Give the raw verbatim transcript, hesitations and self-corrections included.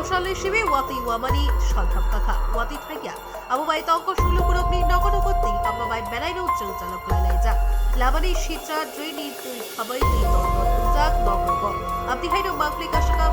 Salni simi watwi wamani saltham kakha, watwi thangya. Abo bai tongkol sulu borokni nogo nogo twi hapma bai belaino jwngjalo kwlai laijak. Lamani sitra, drainni twi khabai twi dor dor wngjak nokrogo. Amtwi haino mangpli kasaka